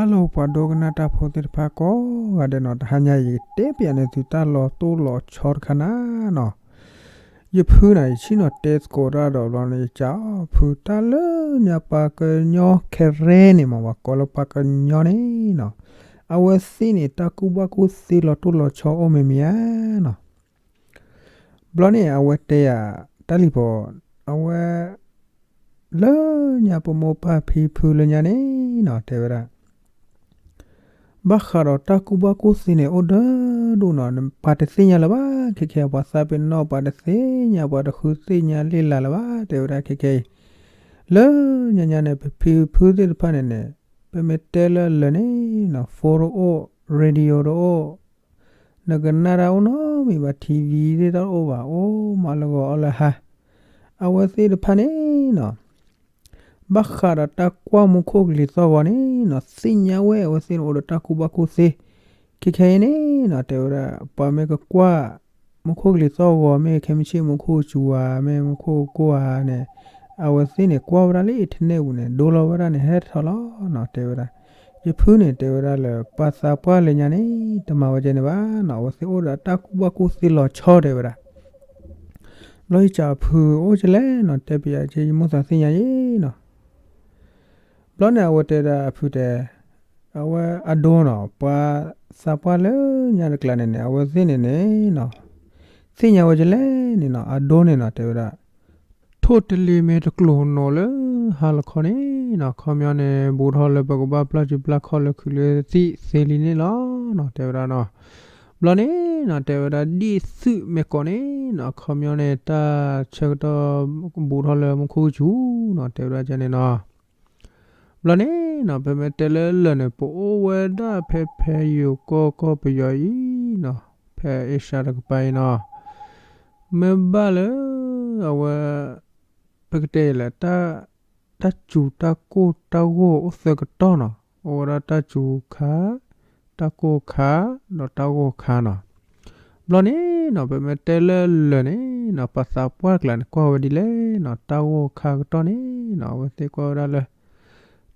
Hello ပှၤဒိကနၣ်တၢ်ဖိသ့ၣ်တဖၣ်ကိးဂၤဒဲးနီၤ, တဟါညါအံၤ ယကတဲပျးန့ၢ်သုတၢ်လီၤတိၢ်လီၤဆီတခါနၤနီၤ. ယဖုန့ၣ် ယဆ့ၣ်နီၤတဲသကိးတၢ်ဒီးဘျီန့ၣ် ယကးအီၤဖုတၢ်လၢညါ ပှၤကညီခဲရ့န့ၣ်မး ပှၤကိးလၢပှၤကညီန့ၣ်နီၤ, အဝဲသ့ၣ်န့ၣ် တၢ်ကူၣ်ဘၣ်ကူၣ်သ့လီၤတိၢ်လီၤဆီအိၣ်မ့ၢ်မ့ၢ်ဧါနီၤ. ဘျီန့ၣ် အဝဲတဲယၤတၢ်လံၤဖိ, အဝဲ လၢညါပမိၢ်ပၢ်ဖံဖုလၢညါန့ၣ်နီၤ တဲဝဲဒၣ် ဘၣ်ဃးဒီးတၢ်ကူၣ်ဘၣ်ကူၣ်သ့န့ၣ် အိၣ်ဒၢဒိၣ်နီၤ, ပှၤတသ့ၣ်ညါလၢၤဘၣ်, ခဲခဲအံၤ ပှၤသးပ့ၤနီၣ် ပှၤတသ့ၣ်ညါ ပှၤတဃုသ့ၣ်ညါလံာ်လၢၤဘၣ် တဲဝဲဒၣ် ခဲခဲအံၤ လၢညါညါန့ၣ် ပဖံဖုသ့ၣ်တဖၣ်န့ၣ်န့ၣ် ပမ့ၢ်တဲလၢလၢာ်န့ၣ်နီၤ phone တအိၣ်, radio တအိၣ်, နကနၣ်တၢ်အိၣ်နီတမံၤဘၣ်, TV သ့ၣ်တအိၣ်ဘၣ်, အိၣ်မးလၢဂီၤအီၣ်လၢဟါ, အဝဲသ့ၣ်တဖၣ်န့ၣ်နီၤ ဘၣ်ဃးဒီးတၢ်ကွၢ်မူခိၣ်ကလံၤသီၣ်ဂီၤန့ၣ်နီၤ သ့ၣ်ညါဝဲ အဝဲသ့ၣ်န့ၣ်အိၣ်ဒီးတၢ်ကူၣ်ဘၣ်ကူၣ်သ့, ခဲခဲအံၤန့ၣ်နီၤ တဲဝဲဒၣ် ပှၤမ့ၢ်ကကွၢ် မူခိၣ်ကလံၤသီၣ်ဂီၤ မ့ၢ်ခဲမုၢ်ဆ့ၣ် မူခိၣ်စူၤဧါ မ့ၢ်မူခိၣ်ကိၢ်ဧါန့ၣ်, အဝဲသ့ၣ်န့ၣ် ကွၢ်ဝဲဒၣ်လၢ internet ပူၤန့ၣ် ဒိလီၤဝဲဒၣ်န့ၣ် ဟဲထီၣ်လီၤနီၤ တဲဝဲဒၣ်. ယဖုန့ၣ် တဲဝဲဒၣ်လၢ ပှၤသးပှၢ်လၢညါန့ၣ် တမၤဝဲကဲန့ၣ်ဘၣ်နီၤ, အဝဲသ့ၣ်အိၣ်ဒီးတၢ်ကူၣ်ဘၣ်ကူၣ်သ့လီၤဆီ တဲဝဲဒၣ်. ဘျီယကးအီၤဖု အိၣ်ကလဲၣ်နီၤ တဲပျးက့ ယမိၢ်သးသ့ၣ်ညါယ့နီၤ. ဘျီန့ၣ် အဝဲတဲဒၣ်အဖုတဲ အဝဲအဒိနီၤ ပှၤသးပှၢ်လၢညါတကျါန့ၣ်န့ၣ် အဝဲသ့ၣ်န့ၣ်န့ၣ်နီၤ သ့ၣ်ညါဝဲကလဲၣ်န့ၣ်နီၤ အဒိန့ၣ်နီၤ တဲဝဲဒၣ် ထိၣ်တလ့ၤမ့ၢ်တကျိၤနီၤလၢဟါလီၤခီန့ၣ်နီၤ ခီပညီန့ၣ် ဘူးထီၣ်လၢပကဘၣ်ပျၢ်စုပျၢ်ခီၣ်လၢခုးလၢသံၣ်သ့လံန့ၣ်လီၤနီၤ တဲဝဲဒၣ်နီၤ. ဘျီန့ၣ်နီၤ တဲဝဲဒၣ် ဒ်သုးမ့ၢ်ကိးန့ၣ်နီၤ ခီပညီန့ၣ် တၢ်ဆၢကတီၢ်ဘူးထီၣ်လၢမူခိၣ်စူၤနီၤ တဲဝဲဒၣ်ကန့ၣ်နီၤ. ဘျီန့ၣ်နီၤ ပမ့ၢ်တဲလၢလၢာ်န့ၣ် ပအိၣ်ဝဲဒၣ်ဖဲ ဖဲယိၤကီၢ်ကီၢ်ပယီၤအံၤနီၤ ဖဲအ့ရှါတကပၤအံၤနီၤ မ့ၢ်ဘၣ်လၢ အဝဲ ပကတဲလဲၣ် တၢ်စူၤတၢ်ကိၢ်တၢ်ဂီၤအိၣ်သၢကတီၢ်နီၤ အိၣ်ဝဲဒၣ်တၢ်စူၤခါ, တၢ်ကိၢ်ခါ, ဒီးတၢ်ဂီၤခါနီၤ. ဘျီန့ၣ်နီၤ ပမ့ၢ်တဲလၢလၢာ်န့ၣ်နီၤ ပှၤသးပှၢ်တကျါန့ၣ် ကွၢ်ဝဲဒ်လဲၣ်နီၤ တၢ်ဂီၤခါကတီၢ်န့ၣ်နီၤ အဝဲသ့ၣ်ကွၢ်ဝဲဒၣ်လၢ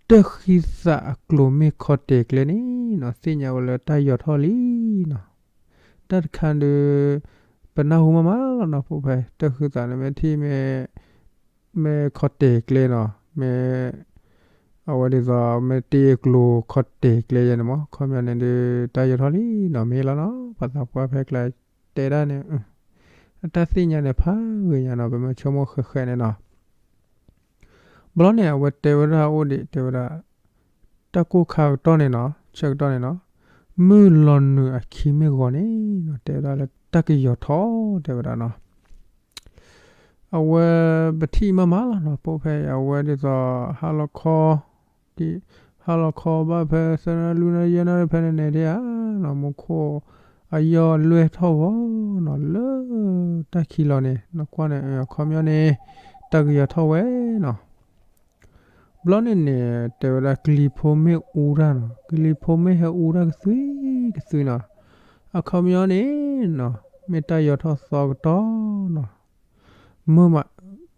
တၢ်ဃံသးအကျိၤမ့ၢ်ခီတဲာ်ကျဲန့ၣ်နီၤ သ့ၣ်ညါဝဲလၢတၢ်ယီၤထီၣ်လံနီၤ. တၢ်တခါဒီး ပနၢ်ဟူမးမးလီၤနီၤ ဖိဖဲ တၢ်ဃံသးန့ၣ် မ့ၢ်ထံၣ်မ့ၢ် မ့ၢ်ခီတဲာ်ကျဲနီၤ မ့ၢ် အဝဲဒ်သိး မ့ၢ်တ့အကျိၤခီတဲာ်ကျဲယဲန့ၣ်မး ခီပညီန့ၣ်ဒီး တၢ်ယီၤထီၣ်လံနီၤ မ့ၢ်လီၤနီၤ ပှၤသးပှၢ်ဖဲကျါတဲဒၣ်န့ၣ် အတၢ်သ့ၣ်ညါန့ၣ် ဖးဂ့ၤညါနီၤ ပမ့ၢ်ဆိကမိၣ်ဃဲးဃဲးန့ၣ်နီၤ. ဘျီန့ၣ် အဝဲတဲဝဲဒၣ်အိၣ်ဒံး တဲဝဲဒၣ် တၢ်ကိၢ်ခါကတီၢ်န့ၣ်နီၤ ဆၢကတီၢ်န့ၣ်နီၤ မုၢ်လီၤနုာ်အခံမ့ၢ်ဂီၤန့ၣ်နီၤ တဲဝဲဒၣ်လၢတၢ်ကယီၤထီၣ် တဲဝဲဒၣ်နီၤ. အဝဲပထံၣ်မးမးလီၤနီၤ ပိာ်ဖဲအဝဲဒ်သိး ဟါလီၤခီ ဟါလီၤခီဘၣ်ဖဲသၢနၣ်ရံၣ်လွံၢ်နၣ်ရံၣ်ယဲၢ်နၣ်ရံၣ်ဖဲန့ၣ်န့ၣ်ဒ်ဧါနီၤ မူခိၣ်အယီၢ်လွဲၢ်ထီၣ်ဂီၤနီၤ လၢတၢ်ခံးလီၤန့ၣ် နကွၢ်န့ၣ် အခီပညီန့ၣ် တၢ်ကယီၤထီၣ်ဝဲနီၤ. ဘျီန့ၣ်န့ၣ် တဲဝဲဒၣ်ကလံၤဖိမ့ၢ်အူတၢ်နီၤ ကလံၤဖိမ့ၢ်ဟဲအူတၢ်ကသွံကသွံနီၤ အခီပညီန့ၣ်နီၤ မ့ၢ်တၢ်ယီၤထီၣ်သီကတီၢ်နီၤ မုၢ်မး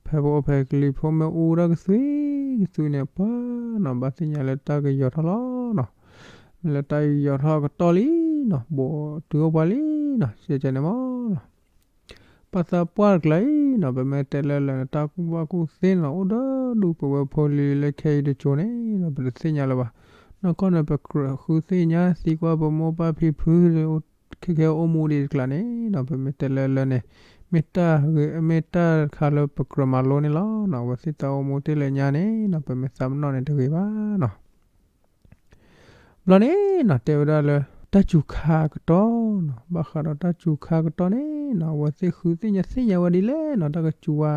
ဖဲပအိၣ်ဖဲကလံၤဖိမ့ၢ်အူတၢ်ကသွံကသွံန့ၣ် ပှၤနီၤ ဘၣ်သ့ၣ်ညါလၢတၢ်ကယီၤထီၣ်လီၤနီၤ မ့ၢ်လၢတၢ်ယီၤထီၣ်ကတီၢ်လံနီၤ ဘူးတုၤအိၣ်ပှၤလံနီၤ ကဲကဲန့ၣ်မးနီၤ ပှၤသးပှၢ်တကျါအံၤနီၤ ပမ့ၢ်တဲလၢလၢာ်န့ၣ် တၢ်ကူၣ်ဘၣ်ကူၣ်သ့နီၤ အိၣ်ဒီးဒူၣ်ပဝဲဖိလံၤလၢခဲအံၤတကၠိၤန့ၣ်နီၤ ပတသ့ၣ်ညါလၢၤဘၣ်. နီၢ်ကီၢ်န့ၣ် ပကြၢးဃုသ့ၣ်ညါသံကွၢ်ပမိၢ်ပၢ်ဖံဖု ခဲခဲအိၣ်မူဒံးတကျါန့ၣ်နီၤ ပမ့ၢ်တဲလၢလၢာ်န့ၣ် မ့ၢ်တၢ်ဂ့ၤ မ့ၢ်တၢ်တခါလၢပကြၢးမၤလိန့ၣ်လီၤ. အဝဲသ့ၣ်တၢ်အိၣ်မူတ့ၢ်လၢညါန့ၣ်နီၤ ပမ့ၢ်သးပနီၣ်န့ၣ်တဂ့ၤဘၣ်နီၤ ဘျီန့ၣ်နီၤ တဲဝဲဒၣ်လၢ တၢ်စူၤခါကတီၢ်နီၤ ဘၣ်ဃးဒီးတၢ်စူၤခါကတီၢ်န့ၣ်နီၤ အဝဲသ့ၣ်ဃုသ့ၣ်ညါသ့ၣ်ညါဝဲဒ်လဲၣ်နီၤ တၢ်ကစူၤဝဲ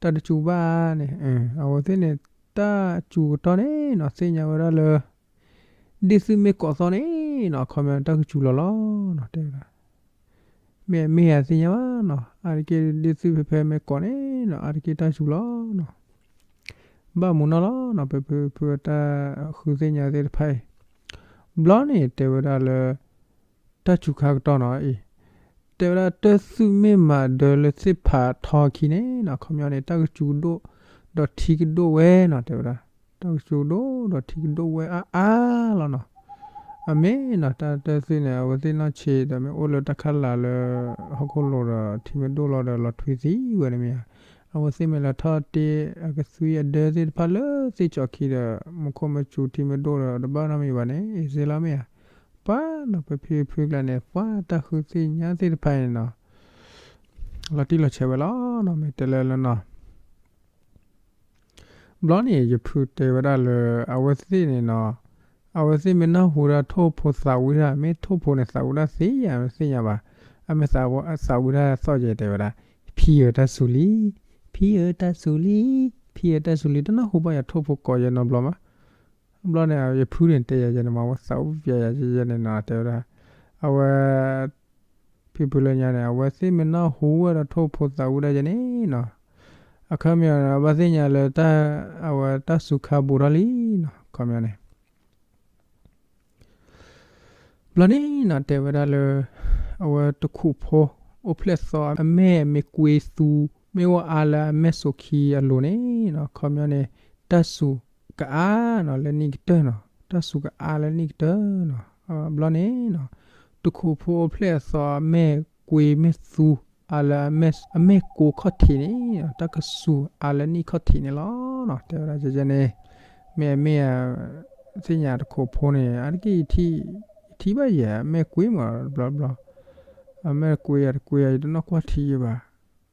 တၢ်တစူၤဘၣ်န့ၣ် အဝဲသ့ၣ်န့ၣ် တၢ်စူၤကတီၢ်န့ၣ်နီၤ သ့ၣ်ညါဝဲဒၣ်လၢ ဒ်သုမ့ၢ်ကိးသီၣ်န့ၣ်နီၤ အခီပညီတၢ်ကစူၤလီၤလီၤနီၤ တဲဝဲဒၣ် မ့ၢ်မ့ၢ်ယသ့ၣ်ညါဘၣ်နီၤ အါတက့ၢ်ဒ်သုဖဲဖဲမ့ၢ်ကိးန့ၣ်နီၤ အါတက့ၢ်တၢ်စူၤလီၤနီၤ ဘၣ်မူနီၢ်လီၤနီၤ ပဖုဖုတၢ်ဃုသ့ၣ်ညါသ့ၣ်တဖၣ်အံၤ ဘျီန့ၣ်တဲဝဲဒၣ်လၢ တၢ်စူၤခါကတီၢ်နီၤအံၤ တဲဝဲဒၣ်တၢ်သုးမ့ၢ်မၤဒၢလၢသ့ၣ်ဖးထီခံန့ၣ်နီၤ အခီပညီန့ၣ် တၢ်ကစူၤကဒိၣ် ဒီးထံကဒိၣ်ဝဲနီၤ တဲဝဲဒၣ် တၢ်ကစူၤဒိၣ်ဒီးထံကဒိၣ်ဝဲအါအါလီၤနီၤ. အမ့ၢ်နီၤ တၢ်တသ့ၣ်န့ၣ် အဝဲသ့ၣ်နီၢ်ဆံးဒီး မ့ၢ်အိၣ်လၢတၢ်ခးလၢ်လၢဟီၣ်ခိၣ်လိၤဒီး ထံမ့ၢ်ဒိၣ်လီၤဒီး လီၤထွံသံဝဲန့ၣ်မ့ၢ်ဧါ. အဝဲသ့ၣ်မ့ၢ်လဲၤထီၣ်တ့အကသွံအဒၢသ့ၣ်တဖၣ်လၢသ့ၣ်ကၠီၤခံဒီး မူခိၣ်မ့ၢ်စူၤထံမ့ၢ်ဒိၣ်ဒီး တဘၣ်နီတမံၤဘၣ်န့ၣ် အ့ၣ်စ့လီၤမ့ၢ်ဧါ. ပှၤနီၤ ပဖံပဖုကျါန့ၣ် ပှၤတၢ်ဃုသ့ၣ်ညါသ့ၣ်တဖၣ်န့ၣ်နီၤ လီၤတံၢ်လီၤဆဲးဝဲလီၤနီၤ မ့ၢ်တဲလၢလၢနီၤ. ဘျီန့ၣ် ယဖုတဲဝဲဒၣ်လၢ အဝဲသ့ၣ်န့ၣ်နီၤ, အဝဲသ့ၣ်မ့ၢ်နၢ်ဟူဒၣ်ထိၣ်ဖိသးဝံၣ်တၢ် မ့ၢ်ထိၣ်ဖိန့ၣ် သးဝံၣ်တၢ်သ့ယါ မ့ၢ်သ့ၣ်ညါဘၣ်. အမ့ၢ်သးဝံၣ်တၢ်သီၣ်ယဲတဲဝဲဒၣ်, ဖံဧၢတၢ်စူၤလံ, ဖံဧၢတၢ်စူၤလံ, ဖံဧၢတၢ်စူၤလံ တနၢ်ဟူဘၣ်ယၤထိၣ်ဖိကိးယဲနီတဘျီမး. ဘျီန့ၣ် ယဖုန့ၣ်တဲယၤယဲန့ၣ်မး အဝဲသးဝံၣ်ယၤယဲန့ၣ်နီၤ တဲဝဲဒၣ်, အဝဲ ဖံဖုလၢညါန့ၣ် အဝဲသ့ၣ်မ့ၢ်နၢ်ဟူဝဲဒီးထိၣ်ဖိသးဝံၣ်တၢ်ယဲန့ၣ်နီၤ, အခီပညီ ဘၣ်သ့ၣ်ညါလၢ အဝဲတၢ်စူၤခါဘူးထီၣ်လံနီၤ အခီပညီန့ၣ် ဘျီန့ၣ်နီၤ တဲဝဲဒၣ်လၢ အဝဲတခူးဖိ အိၣ်ဖျဲၣ်သီ အမဲၢ်မ့ၢ်ကွ့သူ မ့ၢ်အိၣ်အါလၢအမဲၢ်စိာ်ခံအလိၤန့ၣ်နီၤ အခီပညီန့ၣ် တၢ်စူၤကအါနီၤ လၢနံၣ်ကတၢၢ်နီၤ တၢ်စူၤကအါလၢနံၣ်ကတၢၢ်နီၤ. ဘျီန့ၣ်နီၤ တခူးဖိအိၣ်ဖျဲၣ်အသီ အမဲၢ်ကွ့မ့ၢ်သူ အါလၢအမဲၢ်ကိခီၣ်ထံးန့ၣ် တၢ်ကစူၤအါလၢနံၣ်ခီၣ်ထံးန့ၣ်လီၤနီၤ တဲဝဲဒၣ်န့ၣ်. မ့ၢ်မ့ၢ် သ့ၣ်ညါတခူးဖိန့ၣ် အါတက့ၢ် ယထံၣ်ဘၣ်ယဲ အမဲၢ်ကွ့မးတဘျီဘျီ, အမဲၢ်ကွ့ယၤတကွ့ယၤ ယတနီၣ်ကွၢ်ထံယဘၣ်,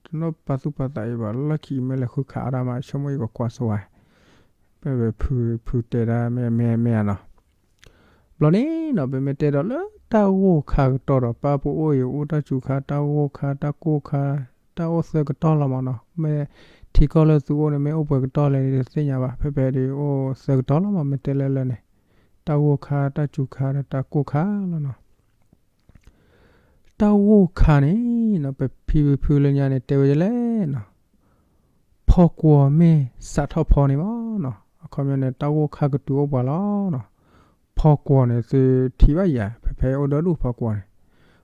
တနီၣ်ပာ်သူၣ်ပာ်သးယဘၣ် လီၢ်ခံမ့ၢ်လဲၤဃုခးအါဒၣ်မး ဆိကမိၣ်ယကကွၢ်ဆိဝဲ, ပဖုတဲဒၣ်မ့ၢ်မ့ၢ်မ့ၢ်ဧါနီၤ. ဘျီန့ၣ်နီၤ ပမ့ၢ်တဲဒီးလၢတၢ်ဂိၢ်ခါကတီၢ်ဒီး ပၢ်ပအိၣ်အံၤအိၣ်တၢ်စူၤခါ တၢ်ဂိၢ်ခါ တၢ်ကိၢ်ခါ တၢ်အိၣ်သၢကတီၢ်လီၤမးနီၤ. မ့ၢ်ထံကီၢ်လၢသုအိၣ်န့ၣ် မ့ၢ်အိၣ်ပှဲၤကတီၢ်လဲၣ်တသ့ၣ်ညါဘၣ် ဖဲဖဲဒ်အိၣ်သၢကတီၢ်လီၤမး မ့ၢ်တဲလၢလၢန့ၣ် တၢ်ဂိၢ်ခါ တၢ်စူၤခါဒီးတၢ်ကိၢ်ခါလီၤနီၤ. တၢ်ဂိၢ်ခါန့ၣ်နီၤ ပဖံပဖုလၢညါန့ၣ် တဲဝဲဒ်လဲၣ်နီၤ, ဖီကွီၤမ့ၢ်စးထီၣ်ဖီန့ၣ်မးနီၤ အခီပညီန့ၣ် တၢ်ဂိၢ်ခါကတုၤအိၣ်ပှၤလီၤနီၤ. ဖီကွီၤန့ၣ် သုထံၣ်ဘၣ်ယၤ ဖဲဖဲအိၣ်ဒီဒူၣ်ဖီကွီၤန့ၣ်,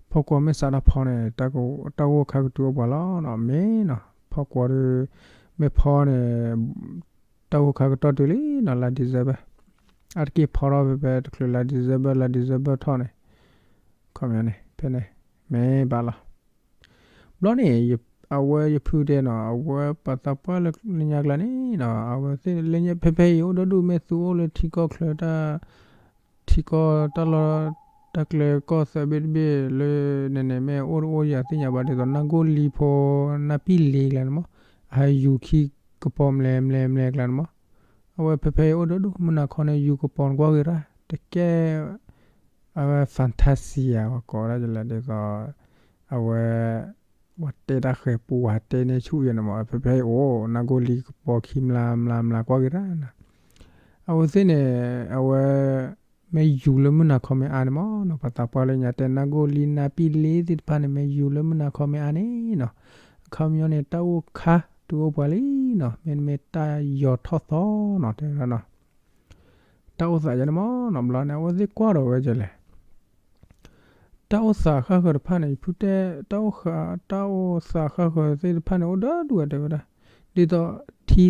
ဖီကွီၤမ့ၢ်စးထီၣ်ဖီန့ၣ် တၢ်ဂိၢ်ခါကတုၤအိၣ်ပှၤလီၤနီၤ မ့ၢ်နီၤ ဖီကွီၤဒီး မ့ၢ်ဖီန့ၣ် တၢ်ဂိၢ်ခါကတီၢ်တုၤလံနီၤ လါ December, အါတက့ၢ်ဖီထီၣ်ဖဲဖဲတချုးလါ December လါ December ထီၣ်န့ၣ် ခီပညီန့ၣ် ဖဲန့ၣ် မ့ၢ်ဘၣ်လီၤ. ဘျီန့ၣ် အဝဲယဖုတဲနီၤ အဝဲပှၤသးပှၢ်လၢညါကျါန့ၣ်နီၤ အဝဲသ့ၣ်လၢညါဖဲဖဲအံၤအိၣ်ဒီဒူၣ် မ့ၢ်သုအိၣ်လၢထံကီၢ်ချၢတၢ် ထံကီၢ်တၢ်လီၢ် တၢ်ကျဲကီၢ်သၢဘ့ၣ်တဘ့ၣ်လၢန့ၣ်န့ၣ် မ့ၢ်အိၣ်တအိၣ်ယၤသ့ၣ်ညါဘၣ် ဒ်သိးနၢ်ကိၢ်လံဖိ နၢ်ပံၣ်လ့ကျါန့ၣ်မး အဟဲယူၤခံကပီၤ မလဲၤမလဲၤမလဲၤကျါန့ၣ်မး အဝဲဖဲဖဲအံၤအိၣ်ဒီဒူၣ် မုၢ်နၤခီန့ၣ် ယူၤကပီၤနကွၢ်ဂ့ၤရၣ် တကဲ အဝဲ fantasia ဝဲကိးဒၣ်လၢဒ်သိး အဝဲ ပှၤတဲတၢ်ဃဲၤပူၤ ပှၤတဲန့ၢ်ဆူၣ်ယဲန့ၣ်မး ဖဲဖဲအံၤအိၣ် နၢ်ကိၢ်လံကပီၤခံမျးမျးမျးကွၢ်ဂ့ၤရၣ်နီၤ. အဝဲသ့ၣ်န့ၣ် အဝဲ မ့ၢ်ယူၤလၢမုၢ်နၤခီမ့ၢ်အါန့ၣ်မးနီၤ ပှၤသးပှၢ်လၢညါတဲ နၢ်ကိၢ်လံ နၢ်ပံၣ်လ့သ့ၣ်တဖၣ်န့ၣ် မ့ၢ်ယူၤလၢမုၢ်နၤခီမ့ၢ်အါန့ၣ်နီၤ အခီပညီန့ၣ် တၢ်ဂိၢ်ခါတုၤအိၣ်ပှၤလံနီၤ မ့တမ့ၢ်တၢ်ယီၤထီၣ်သီနီၤ တဲဝဲဒၣ်နီၤ. တၢ်အိၣ်သးယဲန့ၣ်မးနီၤ ဘျီန့ၣ် အဝဲသ့ၣ်ကွၢ်ဒီးဝဲဒ်လဲၣ် တၢ်အိၣ်သးဃၣ်ဃၢၤတဖၣ်န့ၣ် ယဖုတဲ တၢ်အိၣ်ဃၣ် တၢ်အိၣ်သးဃၣ်ဃၢၤသ့ၣ်တဖၣ်န့ၣ် အိၣ်ဒီဒူၣ်ဝဲတဲဝဲဒၣ်, ဒ်သိး ထံသံ ထံမ့ၢ်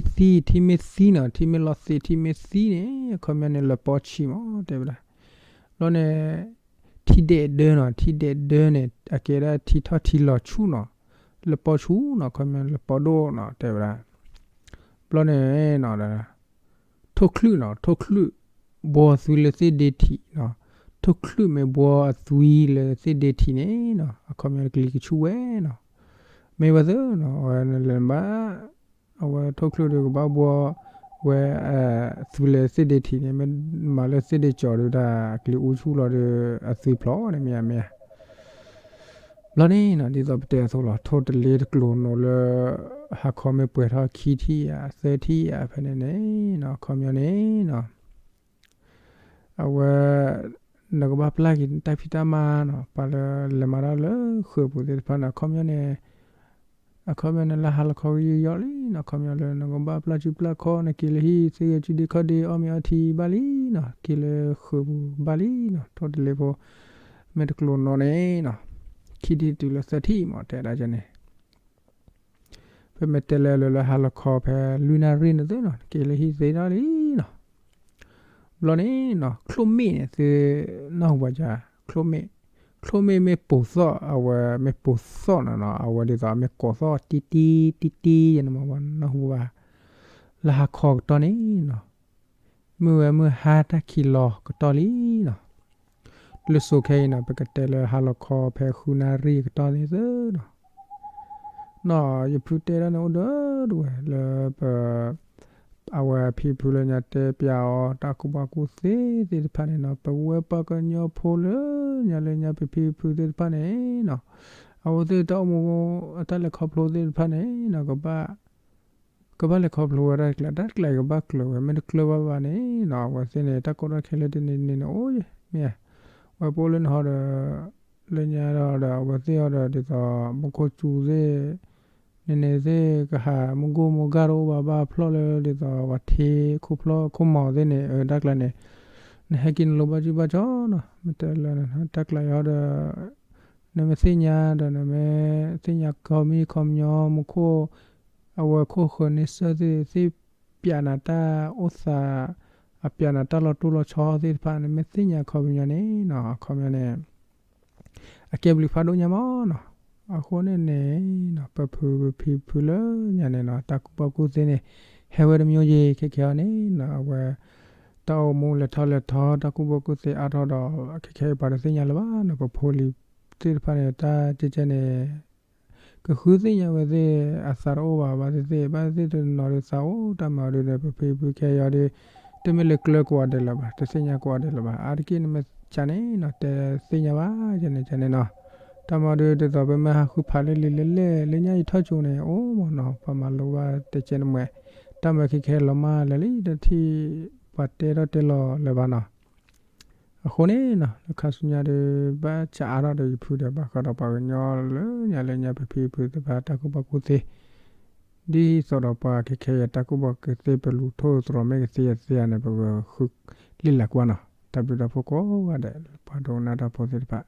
သံနီၤ ထံမ့ၢ်လီၤသံး ထံမ့ၢ်သံန့ၣ် အခီပညီန့ၣ် လၢပီဆံးမး တဲဝဲဒၣ်. ဘျီန့ၣ် ထံဒဲးဒၢနီၤ ထံဒဲးဒၢန့ၣ် အကဲဒၣ်ထံထီၣ်ထံလီၤဆူၣ်နီၤ လၢပီဆူၣ်နီၤ အခီပညီလၢပီဒိၣ်နီၤ တဲဝဲဒၣ်. ဘျီန့ၣ်နီၤ ထိၣ်ချုးနီၤ ထိၣ်ချုး ဘှီသွံလၢသ့ၣ်ဒ့ထံးနီၤ, ထိၣ်ချုးမ့ၢ်ဘှီအသွံလၢသ့ၣ်ဒ့ထံးန့ၣ်နီၤ အခီပညီကလံၤကဆူၣ်ဝဲနီၤ, မ့ၢ်ဝဲသ့ၣ်နီၤ အဝဲနလဲၤဘၣ် အဝဲထိၣ်ချုးဒီးကဘၣ်ဘှီဝဲ သွံလၢသ့ၣ်ဒ့ထံးန့ၣ် မ့ၢ်မၤလၢသ့ၣ်ဒ့ကၠီၤဒီးတၢ်ကလံၤအူဆူၣ်လီၤဒီး အသွံဖျိးန့ၣ်မ့ၢ်ဧါမ့ၢ်ဧါ ဘျီန့ၣ်နီၤ ဒ်သိးပတဲအသိးလီၤ ထိၣ်တလ့တကျိၤနိးလၢ ဟါခီမ့ၢ်ပှဲၤထီၣ်ခံထံၣ်ဧါ သၢထံၣ်ဧါ ဖဲန့ၣ်န့ၣ်နီၤ အခီပညီန့ၣ်နီၤ အဝဲ နကဘၣ်ပျၢ်က့ၤတၢ်ဖံးတၢ်မၤနီၤ ပှၤလၢလဲၤမၤတၢ်လၢဃုာ်ပူၤသ့ၣ်တဖၣ်န့ၣ် အခီပညီန့ၣ် အခီပညီန့ၣ် လၢဟါလီၤခီကယီယီလံနီၤ အခီပညီလၢနကဘၣ်ပျၢ်စုပျၢ်ခီၣ် နက့ၤလၢဟံၣ်သ့ဂဲၤစုဒ့ခီၣ်ဒ့ အီၣ်မ့ၤအီထံဘၣ်လံနီၤ က့ၤလၢဃုာ်ပူၤဘၣ်လံနီၤ ထိၣ်တလ့ဖိ မ့ၢ်တကျိၤနိးန့ၣ်နီၤ ခံထံၣ်တုၤလၢသၢထံၣ်မး တဲဒၣ်ကန့ၣ် ပမ့ၢ်တဲလၢလၢလၢဟါလီၤခီဖဲလွံၢ်နၣ်ရံၣ်န့ၣ်သ့နီၤ က့ၤလၢဟံၣ်သ့နီၤလံနီၤ ဘျီန့ၣ်နီၤ ချိၣ်မ့ၣ်န့ၣ် သုနၢ်ဟူဘၣ်ယါ, ချိၣ်မ့ၣ်, ချိၣ်မ့ၣ်မ့ၢ်ပိာ်သီၣ် အဝဲမ့ၢ်ပိာ်သီၣ်နီၤနီၤ အဝဲဒ်သိးအမ့ၢ်ကိးသီၣ်တံၢ်တံၢ်တံၢ်တံၢ်ယဲန့ၣ်မ့ၢ် နၢ်ဟူဘၣ်, လၢဟါခီကတီၢ်န့ၣ်နီၤ မုၢ်ဝဲမုၢ်ဟါတၢ်ခံးလီၤကတီၢ်လံနီၤ. လၢစိၤခဲအံၤနီၤ ပကတဲလၢဟါလီၤခီဖဲဃုနၣ်ရံၣ်ကတီၢ်န့ၣ်သ့နီၤ. နီၤ ယဖုတဲဒၣ်န့ၣ်အိၣ်ဒီးတဝဲလၢပ အဝဲဖံဖုလၢညါတဲပျးအီၤ တၢ်ကူၣ်ဘၣ်ကူၣ်သ့သ့ၣ်တဖၣ်န့ၣ်နီၤ ပဝဲပှၤကညီဖိလၢညါလၢညါ ပဖံဖုသ့ၣ်တဖၣ်န့ၣ်နီၤ အဝဲသ့ၣ်တၢ်အိၣ်မူ အတၢ်လဲၤခီဖျိသ့ၣ်တဖၣ်န့ၣ်နီၤ ကဘၣ် ကဘၣ်လဲၤခီဖျိဝဲဒၣ်တကျါ တၢ်တကျါအံၤကဘၣ်ကျၢၤဝဲ မ့ၢ်တကျၢၤဘၣ်ဘၣ်န့ၣ်နီၤ အဝဲသ့ၣ်န့ၣ် တၢ်ကီတၢ်ခဲလၢတနံၤနံၤန့ၣ် အိၣ်ယဲၢ်မ့ၢ်ဧါ, ဝဲပအိၣ်လၢနဟီဒီး လၢညါဒီး အဝဲသ့ၣ်အီၤဒီး ဒ်သိး မူခိၣ်စူၤသ့ၣ် န့ၣ်န့ၣ်သ့ၣ် ကဟးမူခိၣ်မူဂၢ်တအိၣ်ဘၣ် ဘၣ်ဖျီၣ်လၢဒ်သိး ပှၤထံခိၣ်ဖျီၣ်ခိၣ်မီၤသ့ၣ်န့ၣ် အတၢ်ကျါန့ၣ် နဟဲက့ၤနလိၤဘၣ်ကၠူၣ်ဘၣ်ကၠီနီၤ မ့ၢ်တဲလၢ တၢ်ကျါအံၤဟီဒီး နမ့ၢ်သ့ၣ်ညါဒီး နမ့ၢ်သ့ၣ်ညါခီမံခီပညီ မူခိၣ် အဝဲခိၣ်ဃၢၤန့ဆၢၣ်သ့ၣ် သ့ၣ်ပျးနၤတၢ်အိၣ်သး အပျးနၤတၢ်လီၤတိၢ်လီၤဆီသ့ၣ်တဖၣ် နမ့ၢ်သ့ၣ်ညါခီပညီန့ၣ်နီၤ အခီပညီန့ၣ် အကဲဘျုးဖးဒိၣ်ညါမးနီၤ. အဃိန့ၣ်န့ၣ်နီၤ ပဖုပဖံဖုလၢညါန့ၣ်နီၤ တၢ်ကူၣ်ဘၣ်ကူၣ်သ့န့ၣ် ဟဲဝဲတမံၤယံၤ ခဲခဲအံၤန့ၣ်နီၤ အဝဲ တၢ်အိၣ်မူလဲၤထီၣ်လဲၤထီ တၢ်ကူၣ်ဘၣ်ကူၣ်သ့အါထီၣ်ဒီး ခဲခဲအံၤပှၤတသ့ၣ်ညါလၢၤဘၣ်နီၤ ပဖိလံၤသ့ၣ်တဖၣ်န့ၣ် တၢ်ကဲကဲန့ၣ် ကဃုသ့ၣ်ညါဝဲသ့ၣ် အသးတအိၣ်ဘၣ် ဘၣ်သ့ၣ်သ့ၣ် ဘၣ်သ့ၣ်သ့ၣ်တနီၤဒီးသးအိၣ်တၢ်မၤဒုးဒီး ပဖံဖုခဲအံၤဒီး တမ့ၢ်လၢကျၢၤကိးဂၤဒဲးလၢၤဘၣ် တသ့ၣ်ညါကိးဂၤဒဲးလၢၤဘၣ် အါတက့ၢ်နမ့ၢ်ကန့ၣ်နီၤ တဲသ့ၣ်ညါဘၣ် ကန့ၣ်ကန့ၣ်နီၤ တၢ်မၤဒုးဒ်သိးပမ့ၢ်ဟးဃုဖးလၢလံာ်လဲၢ်လဲၢ် လၢညါယထီၣ်ကၠိန့ၣ် အိၣ်မးနီၤ ပှၤမၤလိဘၣ်တဲကဲနမှဲ တၢ်မၤခဲခဲလီၤမၢ်လၢာ်လံ တထံၣ် ပှၤတဲထီၣ်တဲလီၤလၢၤဘၣ်နီၤ အဃိန့ၣ်နီၤ လၢခါဆူညါဒီး ဘၣ်ဆၣ်အါထီၣ်ဒီးယဖုဒီး ဘၣ်ဃးဒီးပှၤကညီလၢညါလၢညါ ပဖံပဖုသ့ၣ်တဖၣ် တၢ်ကူၣ်ဘၣ်ကူၣ်သ့ ဒ်သိးဒီးပှၤခဲခဲအံၤ တၢ်ကူၣ်ဘၣ်ကူၣ်သ့ ပလူၤထိၣ်သတြီၤမ့ၢ်ကသ့ယသ့ဧါန့ၣ် ပကဃုလံာ်လၢ်ကွၢ်နီၤ တၢ်ဘျုးတၢ်ဖှိၣ်ကိးဂၤဒဲး ပှၤဒိကနၣ်တၢ်ဖိသ့ၣ်တဖၣ်